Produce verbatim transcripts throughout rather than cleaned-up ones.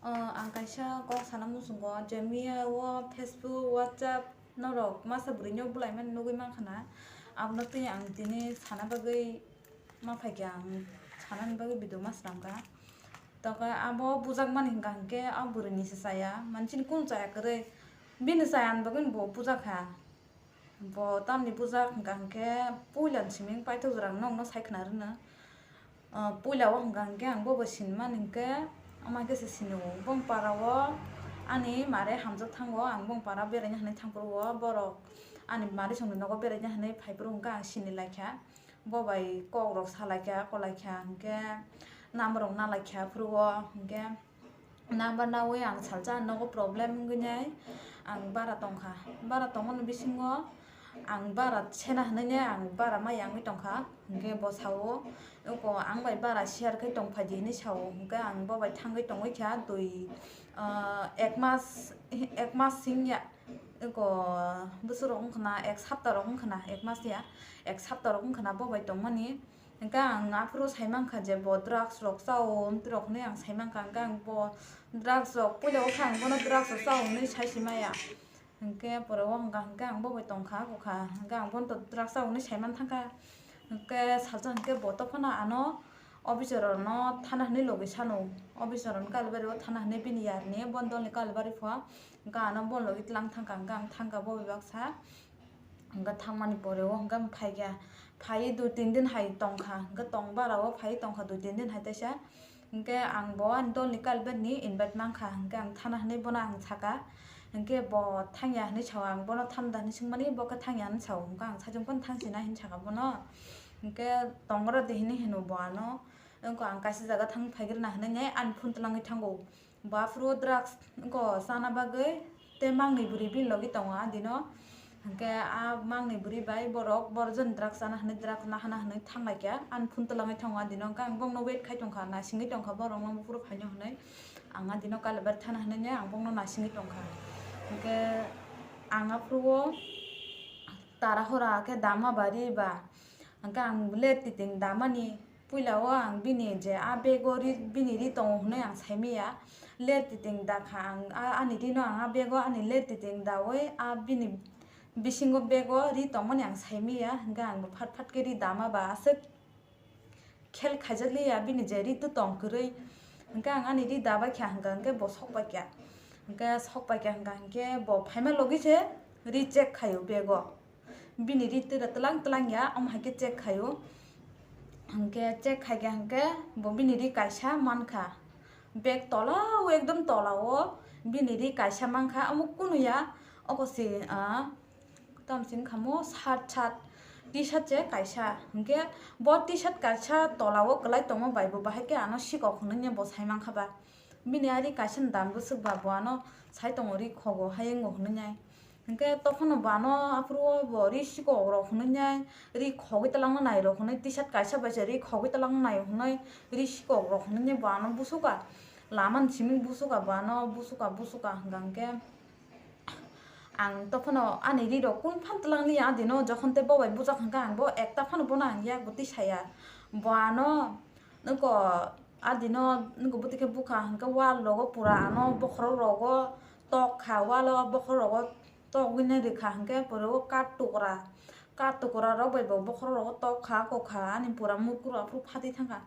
O, ang kaisa kok sana muchungo, je miya o Facebook, WhatsApp norok masa bwrwino bwlaimani nugwi mankha na, abono twi ang tini sana bagwi ma phaikha, ang sanani bagwi video ma swnamkha. Tokhe abo bujakmani hwnkha hwnkhe a bwrwini se chaya, mani chini kunu chaya kwrwi, bini chayani bagwino bo bujakha. Bo tamni bujak hwnkha hwnkhe puila ni simi paithak jora nokno sai khna rwno. Ah, puila o hwnkha hwnkhe ang bo bai sinimani hwnkhe ama khe se sini o. Bong para o ani mare hamjak thango, ang bong para beraina hinwi thangphuru o, borok ani mare songni nogo beraina hinwi phaiphuru hwnkhe ang sini laikha. Bo bai kok rok sa laikha, kok laikha hwnkhe number rok na laikha phuru o hwnkhe. Number nawi ang salsa nogo problem wngwi nai, ang bara tongkha, bara tongmani bisingo ang bara sena hinwi nai, ang bara ma yangwi tongkha, hwnkhe bo sao, oko ang bai bara share khai tongphai di hinwi sao, hwnkhe ang bo bai thangwi tongwi kha dui, ah, ek mas, ek mas singya, oko bwswk rok wngkha na, ek sapta rok wngkha na, ek mas ya, ek sapta rok wngkha na bo bai tongmani. Hwnkhe ang aphuru sai mankha je bo drugs rok chao, amtwi rok hinwi ang sai mankha, hwnkhe ang bo drugs rok, puila o khe ang bono drugs rok chao hinwi sai si maya. Hwnkhe pore o hwnkha hwnkhe ang bo bai tongkha, kokha hwnkhe ang bono to drugs chao hinwi sai man thangkha. Hwnkhe salsa hwnkhe bo tophano ano officer rokno thana hinwi logwi sano, officer rokno Kalibari o thana hinwi bini yarni, bono dolni Kalibari pho, hwnkhe ano bono logwi tlang thangkha, hwnkhe ang thangkha bo bai baksa. Hwnkhe thangmani pore o hwnkhe phaikha, phaiwi dui tin din hai tongkha, hwnkhe tong bara o phaiwi tongkha dui tin din hai teisa. Hwnkhe ang bo ani dolni Kalibari ni invite mankha, hwnkhe ang thana hinwi bono ang saka, hwnkhe bo thangya hinwi sao, ang bono thanda hinwi swngmani, bo khe thangya hinwi sao, hwnkhe ang saichung phano thangsinai hinwi saka bono, hwnkhe tongora de hinwi hino bo ano, wngkha ang kaisa jaga thang phaigrwna hinwi ani phone twlangwi thango. Bo aphuru drugs wngkha chana bagwi tei mangni bwrwi bini logi tongo a dino. Hwnkhe a mangni bwrwi bai borok borok joni drugs chana hinwi drugs nahana hinwi thanglaikha. Ani phone twlangwi thango a dino, hwnkhe ang bongno wait khai tongkha, naisingwi tongkha borokno buphuru phaino hinwi. Ang a dino Kalibari thana hinwi ang bongno naisingwi tongkha. Hwnkhe ang aphuru o tara hora khe dama bari ba, hwnkhe ang ler titing damani. Puila o ang bini je a bag o ri, bini ri tongo hwnwi ang saimaya. Ler titing dakha ang, a, ani rino ang a bag o ani ler titing dawi a bini bisingo bag o ri tongmani ang saimaya. Hwnkhe ang bo phat phat khe ri dama ba aswk khel khaijak liya bini je ri tu tong kwrwi. Hwnkhe ang ani ri dabai kha hwnkha hwnkhe bo sok pai kha. Hwnkhe sok pai kha hwnkha hwnkhe bo phaima logi se ri check khaio bag o. Bini ri tira tlang tlang ya, omo hai khe check khaio. Hwnkhe check khai khe hwnkhe bo bini ri kaisa mankha. Bag tola o, ekdom tola o bini ri kaisa mankha, omo kunu ya. Oko se, ah, tamo se wngkha mo shirt, shirt, T-shirt se kaisa. Hwnkhe bo T-shirt kaisa tola o kwlai tongma bai bo bahai khe ano sikok hwnwi bo sai mankha ba. Bini ari kaisa ni dam bwswk ba bo ano sai tongo ri khogo hai wngo hwnwi nai. Hwnkhe tophano bo ano aphuru o bo ri sikok rok hwnwi nai, ri khogwi twlangna nai rok hwnwi, T-shirt kaisa bai se ri khogwi twlangna nai hwnwi ri sikok rok hwnwi bo ano busuka, lama ni simi busuka bo ano busuka busuka hwnkha hwnkhe ang tophano ani ri rok kun phan twlang liya adino jokhon tei bo bai bujak hwnkha ang bo ekta phano bono ang yak bo tisaya bo ano. Nuko adino nuko bwtwi khe bukha hwnkhe wall rogo pura ano bokhorok rogo tok kha, wall o bokhorok rogo togwi nai rwkha hwnkhe pore o kath tukra, kath tukra rok bai bo bokhorok rogo tok kha, kok kha ani pura murkuro aphuru phatwi thangkha.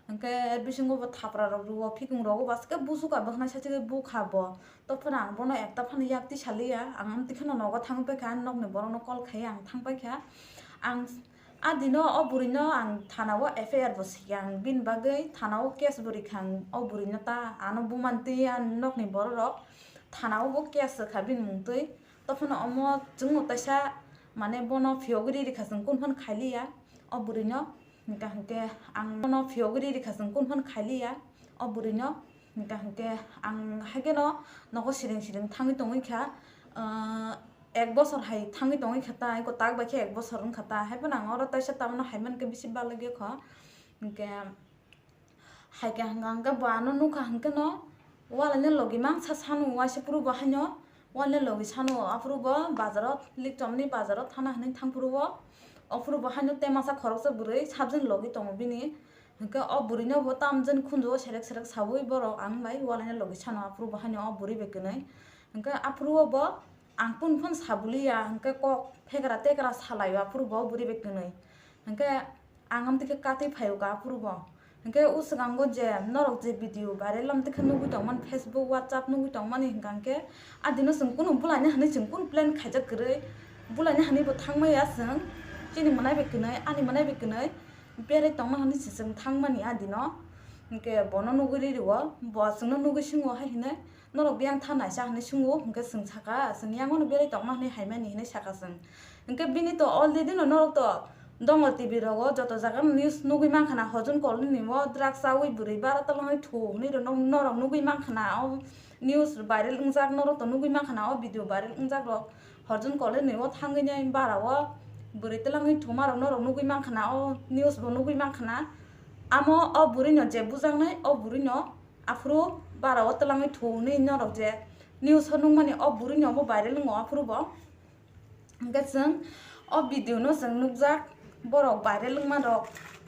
Hwnkhe bisingo bo thapra rok rwo, phikung rogo bo aswk khe busuka bwkhwnai sachigwi bukha bo. Tophano ang bono ekta phano yak tisaliya, ang amtwi kheno nogo thangwi paikha, ani nokni borokno call khaiwi ang thang paikha. Ang A dino o bwrwino ang thana o F I R bo swi kha, ang bini bagwi thana o case bo rikha, ang o bwrwino ta ano bumani twi ani nokni borok rok thana o bo case swkha bini mung twi. Tophano omo chwngno taisa mane bono phiyogwi ri rikha, chwng kunu phano khailiya o bwrwino, hwnkha hwnkhe ang bono phiyogwi ri rikha, chwng kunu phano khailiya o bwrwino. Hwnkha hwnkhe ang haikhe no nogo siring siring thangwi tongwi kha, ah, ek bosor hai thangwi tongwi kha ta, eko tak bai khe ek bosor wngkha ta, haiphano ang oro taisa tamano hai mankhe bisi balwk kho. Hwnkhe haikhe hwnkha hwnkhe bo ano nukha hwnkhe no walaino logi mangsa sanu waisa phuru bo haino walaino logi sanu aphuru bo bazaro likchomni bazaro thana hinwi thangphuru o, ophuru bo haino temasa khoroksa bwrwi sabjani logi tongo bini. Hwnkhe o bwrwino bo tamjani khunju o serek serek sawi borok ang bai walaina logi sano aphuru bo haino o bwrwi bai kwnwi. Hwnkhe aphuru o bo ang kunu phano sabuliya, hwnkhe kok phekra tekra salaio aphuru bo o bwrwi bai kwnwi. Hwnkhe ang amtwi khe katwi phaio ka aphuru bo. Hwnkhe o swkango je norok je video viral amtwi khe nugwi tongmani, Facebook, WhatsApp nugwi tongmani hwnkha hwnkhe a dino chwng kunu bulaina hwnwi chwng kunu plan khaijak kwrwi. Bulaina hwnwi bo thangmaya chwng, chini mwnai bai kwnwi, ani mwnai bai kwnwi. Berai tongma hwnwi se chwng thangmani a dino. Hwnkhe bono nugwi rw-o, bo chwngno nugwi swngo hai hwnwi, "Norok biyang tha naisa?" hwnwi swngo. Hwnkhe chwng saka, "Chwng yangono berai tongma hwnwi haimani," hwnwi saka chwng. Hwnkhe bini to already no norok to dongo T V rogo, joto jaga news nugwi mankha na, hojun kolni o drugs chawi bwrwi bara twlangwi thu hwnwi rw-, norok nugwi mankha na, o news viral wngjak norok to nugwi mankha na, o video viral wngjak rok. Horjun kole ni o thangwi nai bara o bwrwi twlangwi thuma rok norok nugwi mankha na, o news bo nugwi mankha na. Amo o bwrwi no je bujaknai, o bwrwi no aphuru bara o twlangwi thu hwnwi norok je news o nukmani, o bwrwi no bo viral wngo aphuru bo. Hwnkhe chwng o video no chwng nukjak borok viral wngma rok.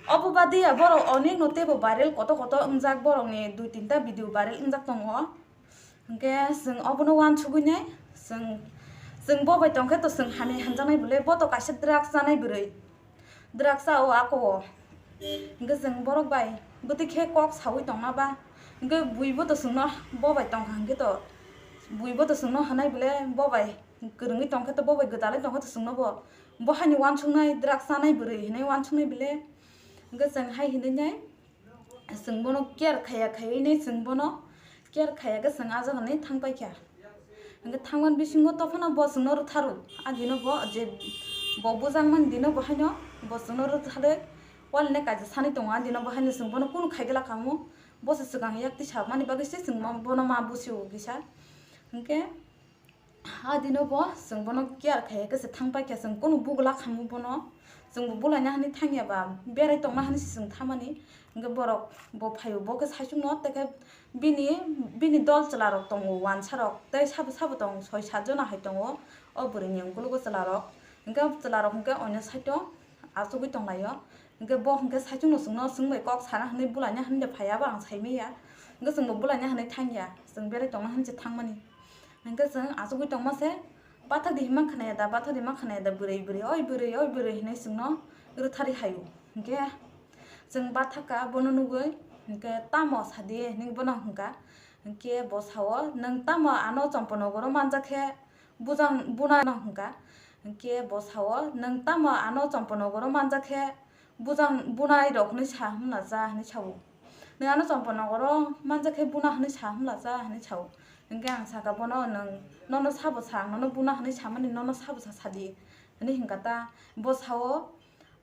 Obo badia borok onek no teibo viral koto koto wngjak, borok ni dui tinta video viral wngjak tongo. Hwnkhe chwng obono uansugwi nai, chwng, chwng bo bai tongkhe to chwng hamya hamjaknai bwle, bo to kaisa drugs chanai bwrwi, drugs cha-o ako o. Hwnkhe chwng borok bai bwtwi khe kok sawi tongma ba, hwnkhe bui bo to chwngno bo bai tongkha hwnkhe to, bui bo to chwngno hwnai bwle, bo bai kwrwngwi tongkhe to, bo bai gwdalwi tongkhe to chwngno bo, bo haino uansuknai drugs chanai bwrwi hinwi uansuknai bwle. Hwnkhe chwng hai hinwi nai. Chwng bono care khaya khaywi nai chwng bono care khaya khe chwng ajagani thang paikha. Hwnkhe thangmani bisingo tophano bo chwngno rwtharu. A dino bo je bo bujakmani dino bo haino bo chwngno rwtharwi walina kaisa sanwi tongo. A dino bo haino chwng bono kunu khai glak khamu. Bo se swkang yak tisa mani bagwi se chwng bono ma busio kisa. Hwnkhe A dino bo chwng bono care khaiya khe se thang paikha, chwng kunu bugula khamu bono, chwng bo bulaina hwnwi thangya ba berai tongna hwnwi se chwng thamani. Hwnkhe borok bo phaio, bo khe saichung no tei khe bini, bini dol chwla rok tongo, uansa rok tei sabo sabo tong soi sat jona hai tongo o bwrwi ni ukologo chwla rok. Hwnkhe chwla rok hwnkhe oino side o achugwi tonglaio. Hwnkhe bo hwnkhe saichung no chwngno chwng bai kok sana hwnwi bulaina hwnwi de phaiya bo ang saimanya. Hwnkhe chwng bo bulaina hwnwi thangya, chwng berai tongna hwnwi se thangmani. Hwnkhe chwng achugwi tongma se, "Bathak di hima khwnaya da, bathak di hima khwnaya da, bwrwi, bwrwi, oi bwrwi, oi bwrwi," hinwi chwngno rwtharwi haio. Hwnkhe chwng bathak kha bono nugwi, hwnkhe, "Tamo sadi?" hinwi bono hwnkha. Hwnkhe bo sao, "Nwng tamo ano Chomponogoro manjak khe bujang buna?" hwnkha. Hwnkhe bo sao, "Nwng tamo ano Chomponogoro manjak khe bujang bunai rok hwnwi sa hwnla cha?" hwnwi sao. "Nwng ano Chomponogoro manjak khe buna hwnwi sa hwnla cha?" hwnwi sao. Hwnkhe ang saka bono, "Nwng nono sabo sa, ang nono buna hwnwi samani nono sabo sa sadi?" hwnwi hwnkha ta. Bo sao,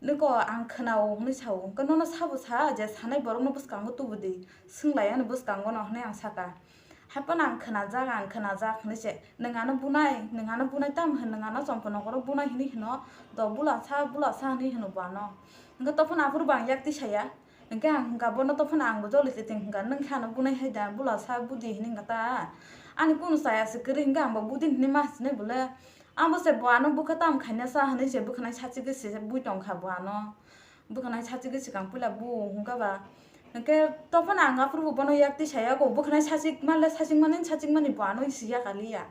"Niko ang khwnao," hwnwi sao. Hwnkhe, "Nono sabo sa, je sanai borokno bwskango tubudi, swnglai ani bwskangono," hwnwi ang saka. Haiphano ang khwnajak, ang khwnajak hwnwi se, "Nwng ano bunai, nwng ano bunai tamo hwn, nwng ano Chomponogoro bunai," hwnwi hwno, "Do bula sa, bula sa," hwnwi hwno bo ano. Hwnkhe tophano aphuru bo ang yak tisaya. Hwnkhe ang hwnkha bono tophano ang bo joli se ting hwnkha, "Nwng khe ano bunai hai da, bula sa budi," hwnwi hwnkha ta. Ani kunu chaya se kwrwi hwnkhe ang bo budi hwnwi ma sinai bole. Ang bo se bo ano bwkha tamo khaina sa hwnwi se bwkhanai sachigwi se bui tongkha bo ano. Bwkhanai sachigwi swkang puila bu hwnkha ba. Hwnkhe tophano ang aphuru bo bono yak tisaya, ko bwkhanai sachik manle sachik mani, sachik mani bo ano si ya kaliya.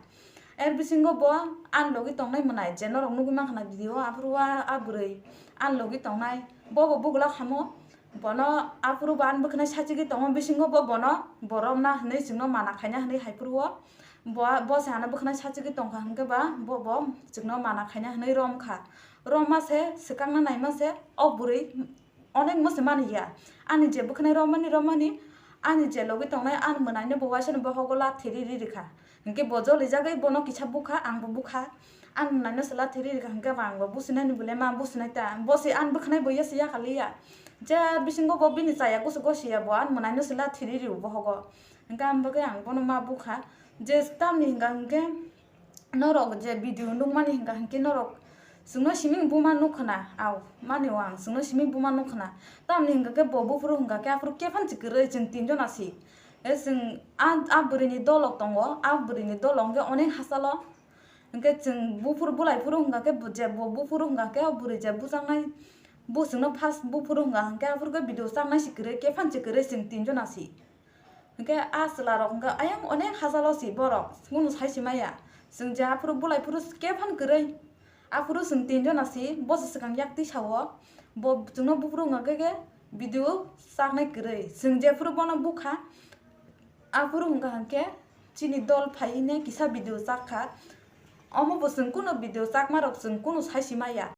Er bisingo bo ani logi tongnai mwnai, je norok nugwi mankha na video, aphuru a, a bwrwi ani logi tongnai, bo bo bugula khamo. Bono aphuru bo ani bwkhanai sachigwi tongo, bisingo bo bono bo romna hwnwi chwngno mana khaina hwnwi haiphuru o. Bo, bo se ano bwkhanai sachigwi tongkha hwnkhe ba bo, bo chwngno mana khaina hwnwi romkha. Romma se, swkangna naima se, o bwrwi onek mo se mani ya. Ani je bwkhanai romani, romani, ani je logi tongnai ani mwnaino bo waisano bohogo lathi ri ri rikha. Hwnkhe bo jolijagwi bono kisa bukha, ang bo bukha. Ang mwnaino se lathi ri rikha hwnkhe ba ang bo businani bole ma businai ta. Bo se ani bwkhanai bo ya se ya kaliya. Je bisingo bo bini chaya kusu gosiya bo ani mwnaino se lathi ri rio bohogo. Hwnkhe ang bagwi ang bono ma bukha. Je tamni hwnkha hwnkhe norok je video nukmani hwnkha hwnkhe norok chwngno simi buma nukkhwna, au, mani o ang chwngno simi buma nukkhwna. Tamni hwnkha khe bo buphuru hwnkha khe aphuru khe phan si kwrwi chwng tinjon asi. E chwng a, a bwrwini dolok tongo, a bwrwini dolok hwnkhe onek hachalo. Hwnkhe chwng buphuru bulai phuru hwnkha khe bo je bo buphuru hwnkha khe o bwrwi je bujaknai Bo chwngno first buphuru hwnka hwnkhe aphuru khe video chaknai si kwrwi, khe phan se kwrwi, chwng tinjona si. Hwnkhe a chwla rok hwnkhe ayang onek hachalo si borok, kunu sai si maya. Chwng je aphuru bulai phuru khe phan kwrwi. Aphuru chwng tinjona si, bo se swkang yak twi sao. Bo chwngno buphuru hwnka khe, khe video chaknai kwrwi. Chwng jephuru bono bukha, aphuru hwnka hwnkhe chini dol phai hwnwi kisa video chak kha. Omo bo chwng kunu video chakma rok chwng kunu sai si maya.